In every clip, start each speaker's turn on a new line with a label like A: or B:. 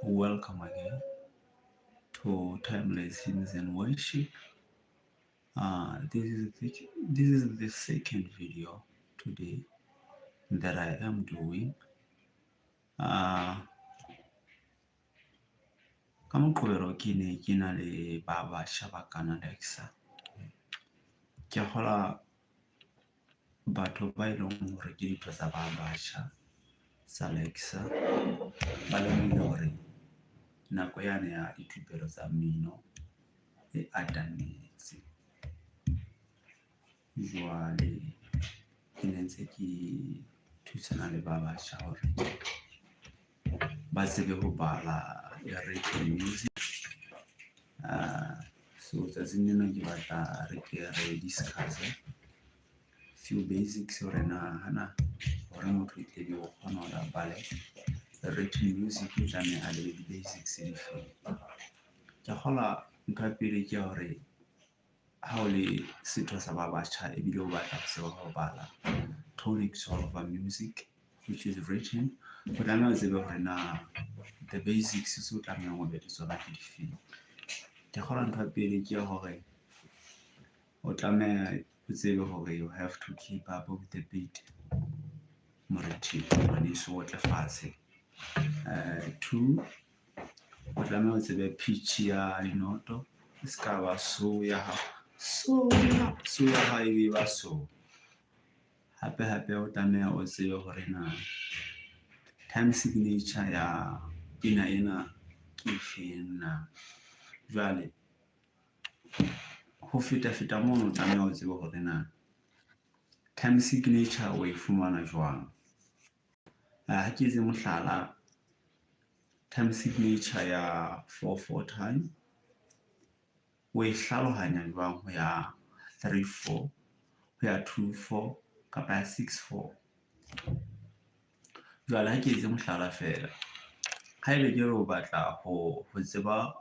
A: Welcome again to Timeless Hymns and Worship. This is the second video today that I am doing. Ka Moqebelo ke ne ke na le ba batjha ba Canada. Ke kgola batho ba e leng hore ke ditho tsa ba batjha sa Lexa, ba lemohile hore nako yane ya dithupelo tsa mmino e atametse. Jwale ke ne ntse ke thusana le ba batjha hore ba tsebe ho bala written music. So tsatsing lena ke batla re ke re discuss few basics hore na hana hore motho e tle be o kgona hore a bale written music, o tlameha a be le di-basics difeng. Ke kgolwa ntho ya pele ke ya hore ha o le setho sa ba batjha ebile o batla ho tseba ho bala tonic solfa music which is written, o tlameha o tsebe hore na the basics tseo tlamehang o be le tsona ke difeng. Ke kgolwa ntho ya pele ke ya hore o tlameha o tsebe hore you have to keep up with the beat, morethetho, ngwaneso, o otle fatshe. Two, o tlameha o tsebe pitch ya dinoto, e ska ba so ya hao, so ya so ya hao e be ba so. Hape hape o tlameha o tsebe hore na time signature ya pina ena ke efeng na. Jwale ho feta feta mono, o tlameha o tsebe hore na time signature o e fumana jwang. Ha ke etse mohlala, time signature ya 4/4 time o e hlalohanya jwang ho ya 3/4, ho ya 2/4 kapa ya 6/4? Jwale ha ke etse mohlala feela, haebe ke re o batla ho tseba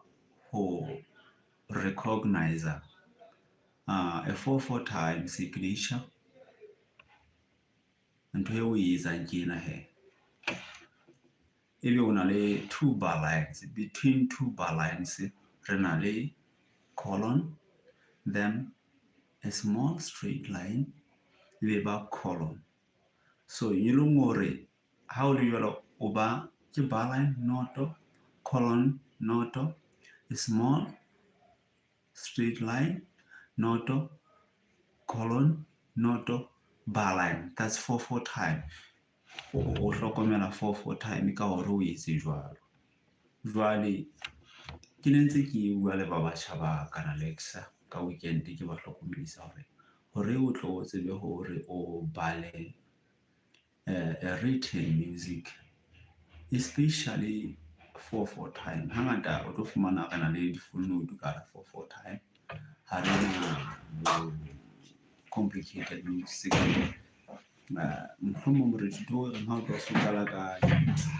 A: ho recognize a 4/4 time signature, ntho eo o e etsang ke ena hee. Ebe o na le two bar lines, between two bar lines re na le colon, then a small straight line, ebe ba colon. So e leng hore ha o le jwalo, o ba ke bar line, noto, colon, noto, a small straight line, noto, colon, noto, bar line. That's 4/4 time. O hlokomela 4/4 time ka hore o etse jwalo. Jwale ke ne ntse ke bua le ba batjha ba Canalexa ka weekend, ke ba hlokomedisa hore o tlo o tsebe hore o bale a written music, especially 4/4 time. Hangata o tlo fumana re na le di-full note ka hara 4/4 time, ha re na complicated notes. Mohlomong morethetho o reng ha o tloha so qala ka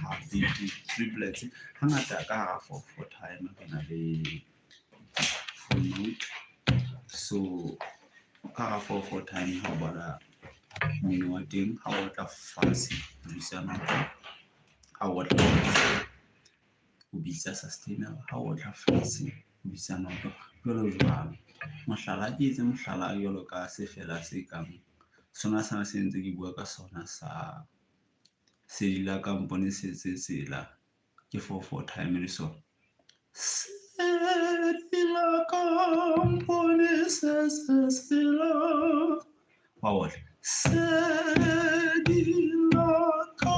A: half beat, triplets. Hangata ka hara 4/4 time re na le full note. So ka hara 4/4 time, ha o bala mmino wa teng, ha o otla fatshe o bitsa noto, ha o otla fatshe o bitsa sustainer, ha o otla fatshe o bitsa noto, jwalo jwalo. Mohlala, ke etse mohlala jwalo ka sefela se kang sona sena se ntse ke bua ka sona sa Sedi la ka mpone setse tsela, ke 4/4 time le sona. Sedi la ka mpone setse tsela, wa otla sedi la ka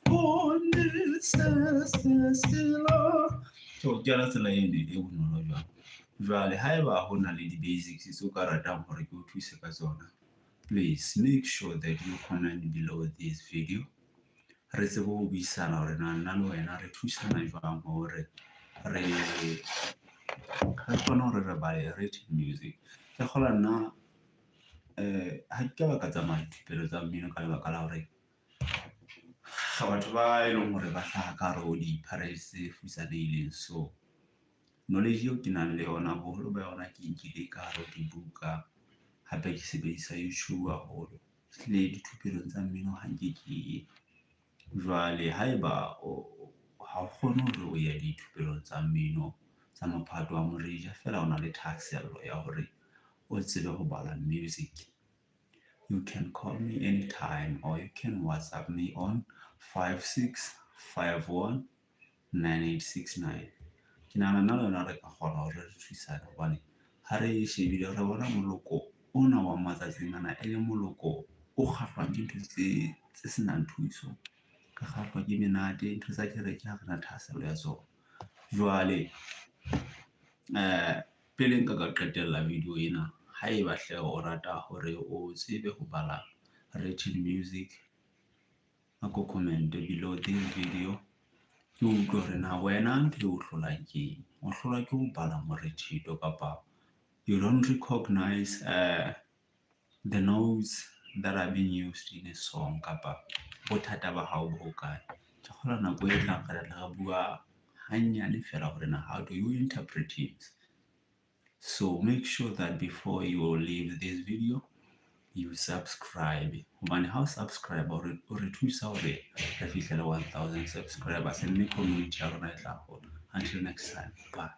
A: mpone setse tsela. So ke yona tsela eno e bonolo jwalo. Jwale haeba ho na le di-basics tseo ka ratang hore ke o thuse ka tsona, please make sure that you comment below this video, re tsebe ho buisana hore na nna le wena re thusana jwang hore re kgone hore re bale written music. Ke kgolwa nna ha ke ka ba ka tsamaya dithupelo tsa mmino ka lebaka la hore batho ba e leng hore ba hlaha ka hare ho di-parents tse futsanehileng. So knowledge eo ke nang le yona, boholo ba yona ke nkile ka hare ho dibuka, hape ke sebedisa YouTube haholo. Ehlile dithupelong tsa mmino ha nke ke ye. Jwale haeba ha Ha o kgone hore o ye dithupelong tsa mmino tsa mophato wa Morija feela o na le thahasello ya hore o tsebe ho bala music. You can call me anytime or you can WhatsApp me on 5651 9869. Ke nahana nna le wena re ka kgona hore re thusane hobane ha re shebile re bona moloko ona wa matsatsing ana e le moloko o kgahlwang ke ntho tse tse senang thuso. Re kgahlwa ke menate, ntho tsa kereke ha re na thahasello ya tsona. Jwale pele nka ka qetella video ena, haeba hle o rata hore o tsebe ho bala written music, a ko comment below this video ke utlwe hore na wena ntho e o hlolang ke eng. O hlolwa ke ho bala morethetho kapa you don't recognize the notes that are being used in a song kapa bothata ba hao bo hokae. Ke kgolwa nako e tlang re tla re bua hanyane feela hore na how do you interpret it. So make sure that before you leave this video you subscribe hobane ha o subscribe o re thusa hore re fihlele 1000 subscribers mme community ya rona e tla hola. Until next time, bye.